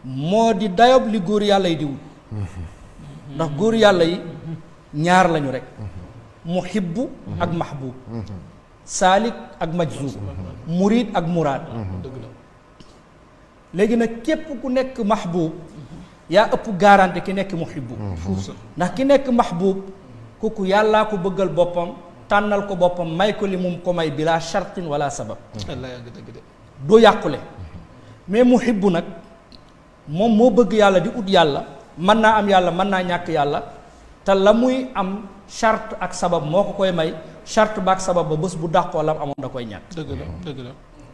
moo di dayob li góor yàlla yi di wut ndax góor yàlla yi ñaar lañu rek muhibbu ak mahbub saalik ak majzub murid ak muraad léegi nag képp ku nekk mahbub yaa ëpp garanti ki nekk muhibbu ndax ki nekk mahbub kooku yàllaa ko bëggal boppam tànnal ko boppam may ko li mum ko may bila shartin wala sabab doo yàqule mais muhibbu nag moom moo bëgg yàlla di ut yàlla mën naa am yàlla mën naa ñàkk yàlla te la muy am charte ak sabab moo ko koy may charte ba ak sabab ba bés bu dàqoo la amoon da koy ñàkk dëgg la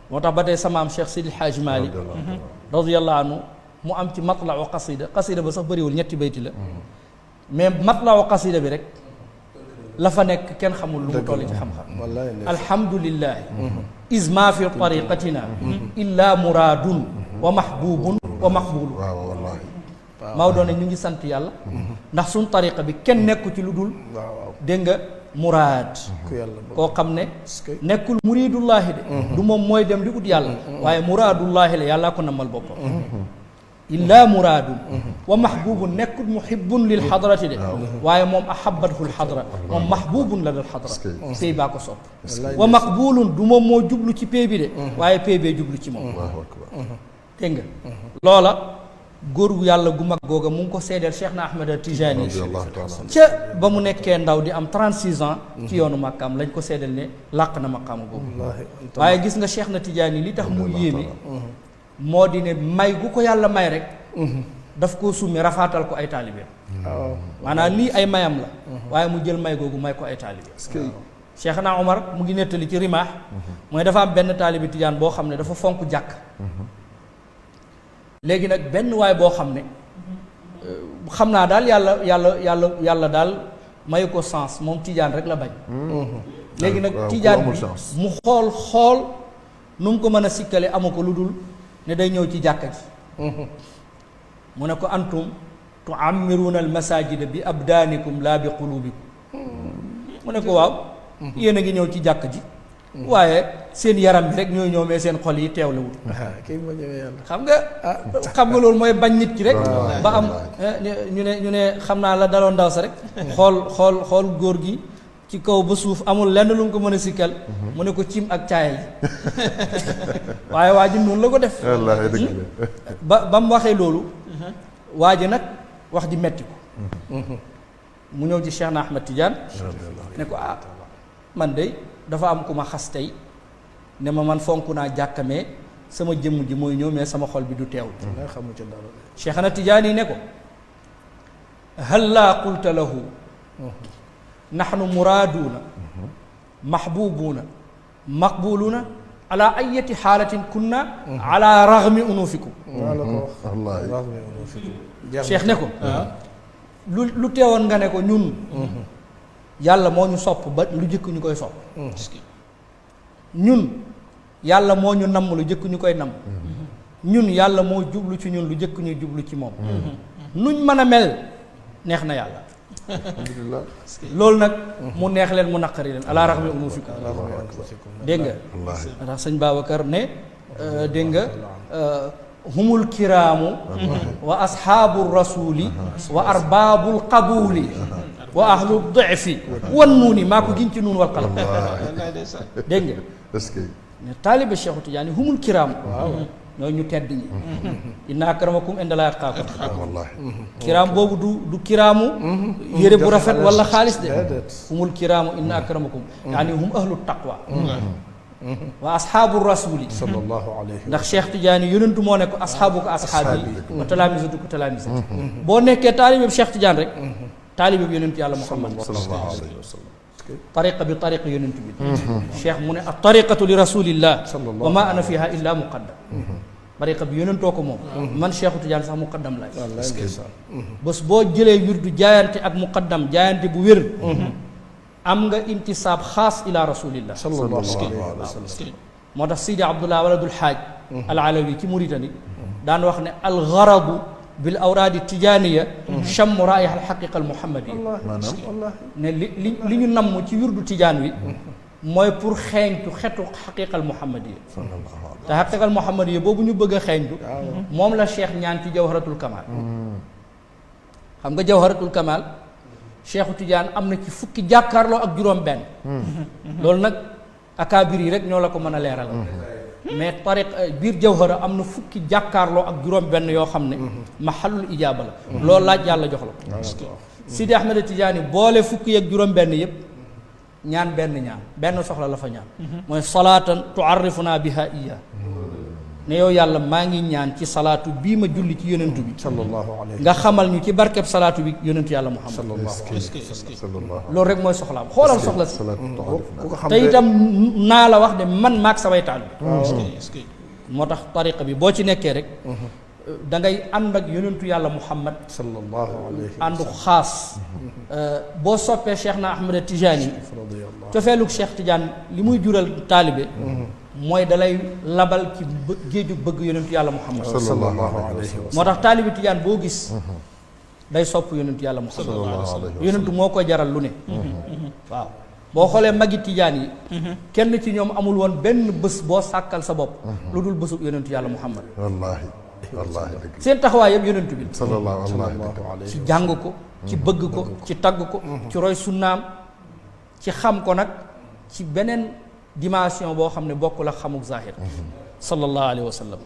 moo tax ba tey sama am Cheikh Sidi Hadj Malick radiyallahu anhu mu am ci matla'u qasida ba sax bëriwul ñetti bayti la mais matla'u qasida bi rek la fa nekk kenn xamul lu mu toll ci xam-xam alhamdulillahi is ma fi tariqatina illa muradun wa mahbubun wa maqbulu Maodo ne ñu ngi sant yàlla ndax suñ tariqa bi kenn nekku ci lu dul dégg nga muraad koo xam ne nekkul muridullahi de du moom mooy dem di ut yàlla waaye muraadullahi la yàllaa ko namal boppam illa muraadun wa mahbubun nekkul muhibbun lil xadrati de waaye moom ahabathu lxadra moom mahbubun la dal xadra pay baa ko sopp wa maqbulun du moom moo jublu ci pay bi de waaye pay bee jublu ci moom dégg nga loola góor yàlla gu mag googa mu ngi ko seedeel Cheikh na Ahmed Tijani ca ba mu nekkee ndaw di am 36 ans ci yoonu màkkaam lañ ko seedeel ne làq na màkkaama googu waaye gis nga Cheikh na Tijani li tax mu yéeme moo di ne may gu ko yàlla may rek daf koo summi rafaatal ko ay taalibeem maanaam lii ay mayam la waaye mu jël may googu may ko ay taalibeem Cheikh na Omar mu ngi nettali ci rimaax mooy dafa am benn taalibi Tijaan boo xam ne dafa fonk jàkk léegi nag benn waay boo xam ne xam naa daal yàlla daal mayu ko sens moom Tijaan rek la bañ léegi nag Tijaan bi mu xool nu mu ko mën a sikkale amu ko lu dul ne day ñëw ci jàkka ji mu ne ko antum tuammiruuna al masajida bi abdaanikum laa bi qulubikum mu ne ko waaw yéen a ngi ñëw ci jàkka ji waaye seen yaram bi rek ñooy ñëw mais seen xol yi teewlewul xam nga loolu mooy bañ nit ki rek ba am ñu ne xam naa la daloon ndaw sa rek xool góor gi ci kaw ba suuf amul lenn lu mu ko mën a sikkal mu ne ko cim ak caaya yi waaye waa ji noonu la ko def ba mu waxee loolu waa ji nag wax ji metti ko mu ñëw ci Cheikh na Ahmed Tidiane ne ko man de dafa am ku ma xas tey ne man fonk naa jàkkamee sama jëmm ji mooy ñëw mais sama xol bi du teew Cheikh na Tidiane yi ne ko hal laa qulta lahu nahnu muraaduuna mahbubuuna maqbuluuna ala ayati xaalatin kunna ala raghmi unufikum Cheikh ne ko lu teewoon nga ne ko ñun yàlla moo ñu sopp ba lu jëkk ñu koy sopp ñun yàlla moo ñu namm lu jëkk ñu koy namm ñun yàlla moo jublu ci ñun lu jëkk ñuy jublu ci moom nuñ mën a mel neex na yàlla loolu nag mu neex leen mu naqari leen ala raxmi unufikum dégg nga ndax sëñ Babacar ne dégg nga humul kiraamu wa ashaabu rasuli wa arbaabul qabuli wa ahlu difi wan nuuni maa ko giñ ci nuun wal qalam dégg nga ne taalibe Cheikhu Tidiane humul kiraamu ñoo ñu tedd ñi inna akramakum indallaahi atqaakum kiraam boobu du kiraamu yére bu rafet wala xaalis de humul kiraamu inna akramakum yaani hum ahlu taqwa wa ashaabu rasuli sallallahu alayhi ndax Cheikh Tidiane yonentu moo ne ko ashaabu ko ashaabi wa talaamisatu ko talaamisati boo nekkee taalibe Cheikh Tidiane rek taalibe bi yonentu yàlla Muhammad sallallahu alayhi wa sallam tariqa bi tariqa yonentu bi cheikh mu ne at tariqatu li rasulillah wa ma ana fiha illa muqaddam tariqa bi yonentoo ko moom man Cheikhu Tidiane sax muqaddam laay bés boo jëlee wirdu jaayante ak muqaddam jaayante bu wér am nga intisaab xaas ila rasulillah sallallahu alayhi wa sallam moo tax Sidi Abdullah waladul Haaj al Alawi ci Mauritanie daan wax ne al garadu bil awraadi tijaaniya chamm raiha al xaqiqa al muhammadiya ne li ñu namm ci wirdu tijaan wi mooy pour xeeñtu xetu xaqiqal muhammadiya sallallahu alayhi te xaqiqal muhammadiya boobu ñu bëgg a xeeñtu moom la cheikh ñaan ci jawharatul kamal xam nga jawharatul kamal cheikhu Tidiane am na ci fukki jàkkaarloo ak juróom benn loolu nag akaabir yi rek ñoo la ko mën a leeral mais tariq biir jawhara am na fukki jàkkaarloo ak juróom benn yoo xam ne mahallul ijaaba la loolu laaj yàlla jox la ko Sidi Ahmed Tidiane boole fukki ak juróom benn yëpp ñaan benn soxla la fa ñaan mooy salaatan tuarrifuna biha iya ne yow yàlla maa ngi ñaan ci salaatu bii ma julli ci yonentu bi sallallahu alayhi nga xamal ñu ci barkeb salaatu bi yonentu yàlla Muhammad sallallahu loolu rek mooy soxlaam xoolal soxla si ku ko xam te itam naa la wax de man maag samay taal bi moo tax tariqa bi boo ci nekkee rek da ngay ànd ak yonentu yàlla Muhammad sallallahu alayhi àndu xaas boo soppee Cheikh na Ahmed Tidiane cofeelug Cheikh Tidiane li muy jural taalibe mooy dalay labal ci géeju bëgg yonentu yàlla Muhammad sallallahu alayhi moo tax taalibe Tidiane boo gis day sopp yonentu yàlla Muhammad yonentu moo ko jaral lu ne waaw boo xoolee magi Tidiane yi kenn ci ñoom amul woon benn bés boo sàkkal sa bopp lu dul bésub yonentu yàlla Muhammad wallahi dëgg seen taxawaay yëpp yonentu bi sallallahu alayhi ci jàng ko ci bëgg ko ci tagg ko ci roy sunnaam ci xam ko nag ci beneen dimension boo xam ne bokkul ak xamuk zahir sallallahu alayhi wa sallam